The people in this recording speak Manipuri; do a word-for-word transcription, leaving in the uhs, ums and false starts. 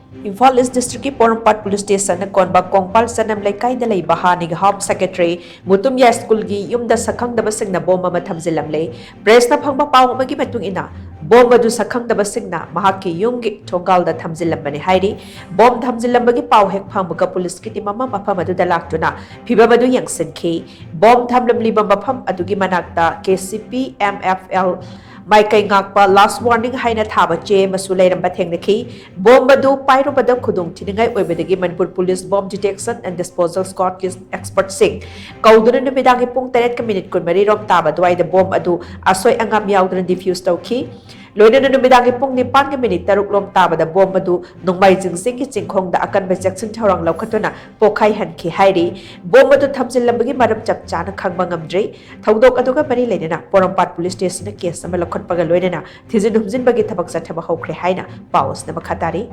ꯏꯝꯐꯥꯜ ꯏꯁ ꯗꯤꯁꯇ꯭ꯔꯤꯛꯀꯤ ꯄꯣꯔꯣꯝꯄꯥꯠ ꯄꯨꯂꯤꯁ ꯁ꯭ꯇꯦꯁꯟꯅ ꯀꯣꯟꯕ ꯀꯣꯡꯄꯥꯜ ꯆꯅꯝ ꯂꯩꯀꯥꯏꯗ ꯂꯩꯕ ꯍꯥꯟꯅꯒꯤ ꯍꯥꯎꯞ ꯁꯦꯀ꯭ꯔꯦꯇꯔꯤ ꯃꯨꯇꯨꯝꯌꯥ ꯁ꯭ꯀꯨꯜꯒꯤ ꯌꯨꯝꯗ ꯁꯛꯈꯪꯗꯕꯁꯤꯡꯅ ꯕꯣꯝ ꯑꯃ ꯊꯝꯖꯤꯜꯂꯝꯂꯦ꯫ ꯄ꯭ꯔꯦꯁꯅ ꯐꯪꯕ ꯄꯥꯎ ꯑꯃꯒꯤ ꯃꯇꯨꯡ ꯏꯟꯅ, ꯕꯣꯝ ꯑꯗꯨ ꯁꯛꯈꯪꯗꯕꯁꯤꯡꯅ ꯃꯍꯥꯛꯀꯤ ꯌꯨꯝꯒꯤ ꯊꯣꯡꯒꯥꯜꯗ ꯊꯝꯖꯤꯜꯂꯝꯕꯅꯤ ꯍꯥꯏꯔꯤ꯫ ꯕꯣꯝ ꯊꯝꯖꯤꯜꯂꯝꯕꯒꯤ ꯄꯥꯎ ꯍꯦꯛ ꯐꯪꯕꯒ ꯄꯨꯂꯤꯁꯀꯤ ꯇꯤꯝ ꯑꯃ ꯃꯐꯝ ꯑꯗꯨꯗ ꯂꯥꯛꯇꯨꯅ ꯐꯤꯚꯝ ꯑꯗꯨ ꯌꯦꯡꯁꯤꯟꯈꯤ꯫ ꯕꯣꯝ ꯊꯝꯂꯝꯂꯤꯕ ꯃꯐꯝ ꯑꯗꯨꯒꯤ ꯃꯅꯥꯛꯇ K C P M F L ꯃꯥꯏꯀꯩ ꯉꯥꯛꯄ ꯂꯥꯁ ꯋꯥꯔꯅꯤꯡ ꯍꯥꯏꯅ ꯊꯥꯕ ꯆꯦ ꯑꯃꯁꯨ ꯂꯩꯔꯝꯕ ꯊꯦꯡꯅꯈꯤ꯫ ꯕꯣꯝ ꯑꯗꯨ ꯄꯥꯏꯔꯨꯕꯗ ꯈꯨꯗꯣꯡ ꯊꯤꯅꯤꯡꯉꯥꯏ ꯑꯣꯏꯕꯗꯒꯤ Manipur police bomb detection and disposal ꯁ꯭ꯀ꯭ꯋꯥꯗꯀꯤ ꯑꯦꯛꯁꯄꯔꯠꯁꯤꯡ ꯀꯧꯗꯨꯅ ꯅꯨꯃꯤꯗꯥꯡꯒꯤ ꯄꯨꯡ ꯇꯔꯦꯠꯀ ꯃꯤꯅꯤꯠ ꯀꯨꯟꯃꯔꯤ ꯔꯣꯝ ꯇꯥꯕ ꯑꯗꯨꯋꯥꯏꯗ ꯕꯣꯝ ꯑꯗꯨ ꯑꯁꯣꯏ ꯑꯉꯥꯝ ꯌꯥꯎꯗꯅ ꯗꯤꯐ꯭ꯌꯨꯁ ꯇꯧꯈꯤ꯫ ꯂꯣꯏꯅꯅ ꯅꯨꯃꯤꯗꯥꯡꯒꯤ ꯄꯨꯡ ꯅꯤꯄꯥꯟꯒ ꯃꯤꯅꯤꯠ ꯇꯔꯨꯛ ꯂꯣꯝ ꯇꯥꯕꯗ ꯕꯣꯝ ꯑꯗꯨ ꯅꯣꯡꯃꯥꯏꯖꯤꯡ ꯆꯤꯡꯒꯤ ꯆꯤꯡꯈꯣꯡꯗ ꯑꯀꯟꯕ ꯆꯦꯛꯁꯤꯟ ꯊꯧꯔꯥꯡ ꯂꯧꯈꯠꯇꯨꯅ ꯄꯣꯈꯥꯏꯍꯟꯈꯤ ꯍꯥꯏꯔꯤ꯫ ꯕꯣꯝ ꯑꯗꯨ ꯊꯝꯖꯤꯜꯂꯝꯕꯒꯤ ꯃꯔꯝ ꯆꯞ ꯆꯥꯅ ꯈꯪꯕ ꯉꯝꯗ꯭ꯔꯤ꯫ ꯊꯧꯗꯣꯛ ꯑꯗꯨꯒ ꯃꯔꯤ ꯂꯩꯅꯅ ꯄꯣꯔꯣꯝꯄꯥꯠ ꯄꯨꯂꯤꯁ ꯁ꯭ꯇꯦꯁꯟꯅ ꯀꯦꯁ ꯑꯃ ꯂꯧꯈꯠꯄꯒ ꯂꯣꯏꯅꯅ ꯊꯤꯖꯤꯟ ꯍꯨꯝꯖꯤꯟꯕꯒꯤ ꯊꯕꯛ ꯆꯠꯊꯕ ꯍꯧꯈ꯭ꯔꯦ ꯍꯥꯏꯅ ꯄꯥꯎ ꯑꯁꯤꯅ ꯃꯈꯥ ꯇꯥꯔꯤ꯫